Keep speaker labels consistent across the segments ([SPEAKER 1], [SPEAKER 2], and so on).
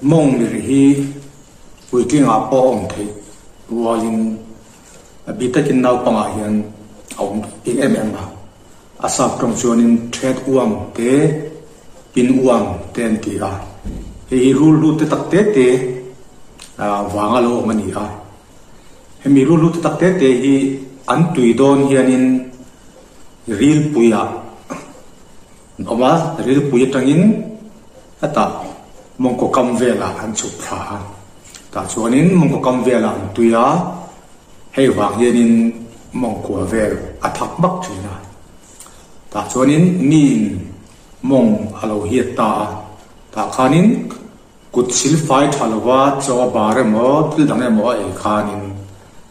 [SPEAKER 1] Mawng mir hi puitlingah pawh a awm theih rualin a bik takin naupangah hian a awm bik em em a. A sap tawng chuanin thread uam te, pin uam te an ti a. Hei hi rul lut te tak te te vanga lo awm a ni a. Hemi rul lut te tak te te hi an tui dawn hianin rilpuiah an awm a, rilpui atangin hetah mawngkaw kam velah an chhuk thla a. Tah chuanin mawngkaw kam velah an tui a. Hei vang hianin mawngkua vel a thak hmak thin a, tah chuanin miin mawng a lo hiat ta a, tah khanin kut silfai tha lova chaw a bar emaw thil dang emaw a ei khanin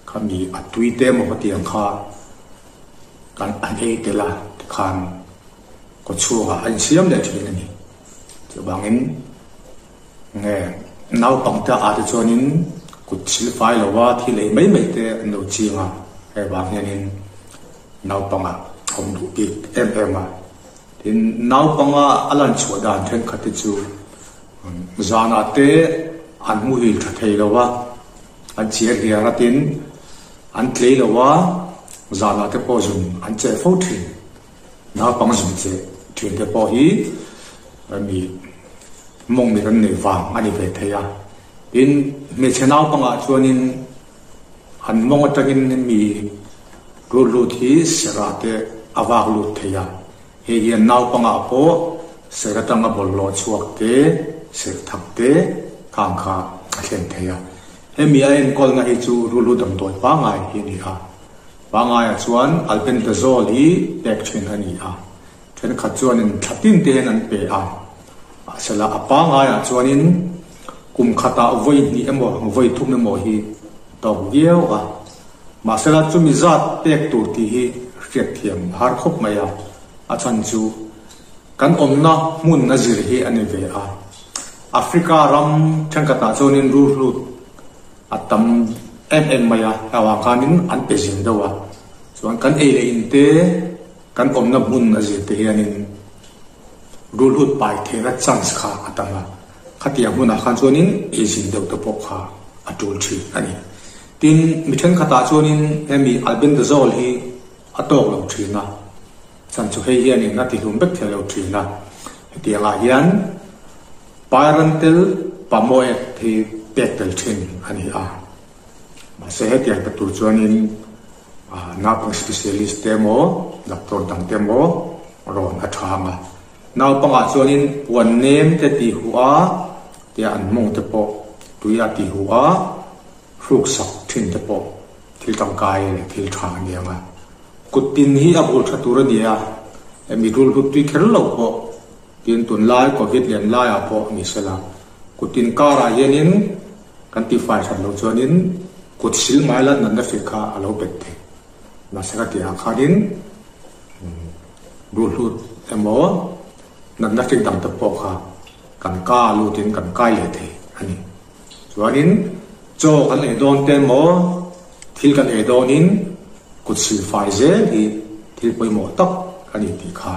[SPEAKER 1] khami a tui te emaw khatiang kha kan an ei tel a tikhan kawchhungah a insiam leh thin a ni. Chuvangin. Nge, naupangte ah te chuanin kut sil fai lo a, thil ei mai mai te an lo ching a, hei vang hianin naupangah a awm duh bik em em a. Tin, naupanga a lan chhuah dan thenkhat te chu zanah te an muhil tha thei lo a, an chiar hiar a, tin, an tlei lo a, zanah te pawh zun an cheh fo thin. Naupang zun cheh thin te pawh hi mi mawng mit an neih vang a ni ve thei a. Tin, hmeichhe naupangah chuanin an mawng atangin mi rul lut hi serah te a vak lut thei a. Hei hian naupangah pawh ser atanga bawlhhlawh chhuak te, serh thak te khang kha a thlen thei a. Hemi a enkawlna hi chu rullu damdawi pangngai hi a ni a. Pangaiah chuan albendazole hi pek thin a ni a, thenkhat chuanin thla tin te hian an pe a, mahsela a pangaiah chuanin kum khatah vawi hnih emaw vawi thum emaw hi a tawk viau a, mahsela chumi zat pek tur tih hi hriatthiam a har khawp mai a, a chhan chu kan awmna hmun a zir hi a ni ve a, Africa ram thenkhatah chuanin rulhlut A tam em em mai a, hei avang khanin an pe zin deuh a, chuan kan ei leh in te, kan awmna hmun a zir te hianin rulhut pai theihna chance kha a tam a, khatiang hmunah khan chuanin ei zin deuh te pawh kha a tul thin a ni. Tin, mi thenkhatah chuanin hemi albendazole hi a tawk lo thin a, chan chu hei hianin a tihlum vek thei lo thin a, hetiangah hian Pyrantel Pamoet hi pek tel thin a ni a, mahse hetiang pe tur chuanin naupang specialist te emaw doctor dang te emaw rawn a chhang a. Naupangah chuanin puan nem te ti huh a, tia an mawng te pawh tui a ti huh a, hruk sak thin te pawh thil tangkai leh thil tha a ni ang a. Kut tin hi a bul tha tur a ni a, hemi rulhlut tui kher lo pawh Tin, tunlai Covid lian laiah pawh ni sela, kut inkarah hianin kan tihfai that loh chuanin kut sil ngai la natna hrik kha a lo bet thei. Mahse ka tihah khanin ruhlut emaw natna hrik dangte pawh kha kan ka lutin kan kai leh thei a ni. Chuanin chaw kan ei dawn te emaw thil kan ei dawnin kut sil fai zel hi thil pawimawh tak a ni tih kha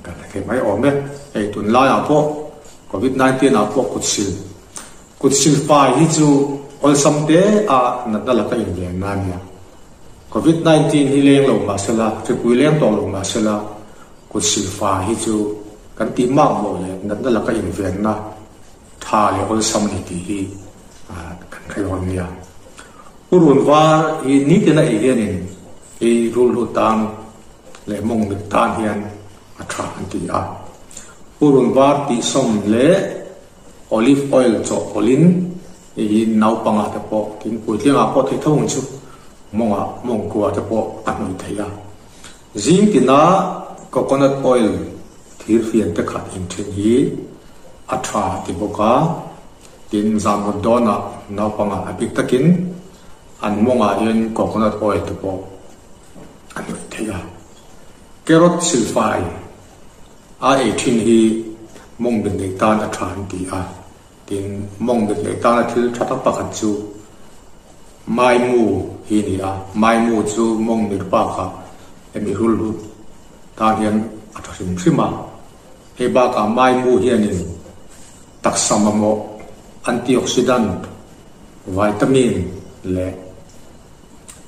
[SPEAKER 1] Kan hre mai awm e. Hei tunlaiah pawh Covid 19 ah pawh kut sil kut sil fai hi chu awlsam te a natna laka inven na a nia. Covid 19 hi leng lo mahsela, hripui leng tawh lo mahsela kut sil fai hi chu kan tih mak mawh leh natna laka invenna tha leh awlsam a ni tih hi kan hre dawn nia. Purun var hi nitin a ei hianin hi rulhlut tan leh mawng mit tan hian a tha an ti a. Purun var tihsawm leh olive oil chawhpawlhin hei hi naupangah te pawh tin puitlingah pawh theih tho ang chu mawngah mawngkua te pawh a hnawih theih a. Zing tina coconut oil thirfian te khat in then hi a tha ti bawk a. Tin zanmut dawnah naupangah a bik takin an mawngah hian coconut oil te pawh a hnawih theih a. Carrot silfai a ei thin hi mawng mit neih tan a tha an ti a. Tin, mawng mit neih tana thil tha tak pakhat chu maimu hi a ni a. Maimu chu mawng mit bakah hemi rulhut tan hian a tha hrim hrim a. Hei bakah maimu hianin taksa mamawh. Antioxidant, vitamin leh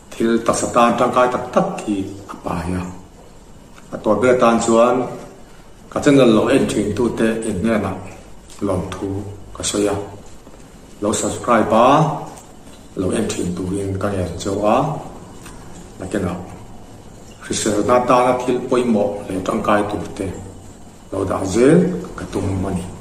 [SPEAKER 1] thil taksa tan tangkai tak tak hi a pai a. A tawp ber atan chuan ka channel lo en thin tute in hnenah lawmthu ka sawi a. Lo subscribe a, lo en thin turin ka ngen cheu a. Nakinah hriselna tana thil pawimawh leh tangkai turte lo dah zel ka tum a ni.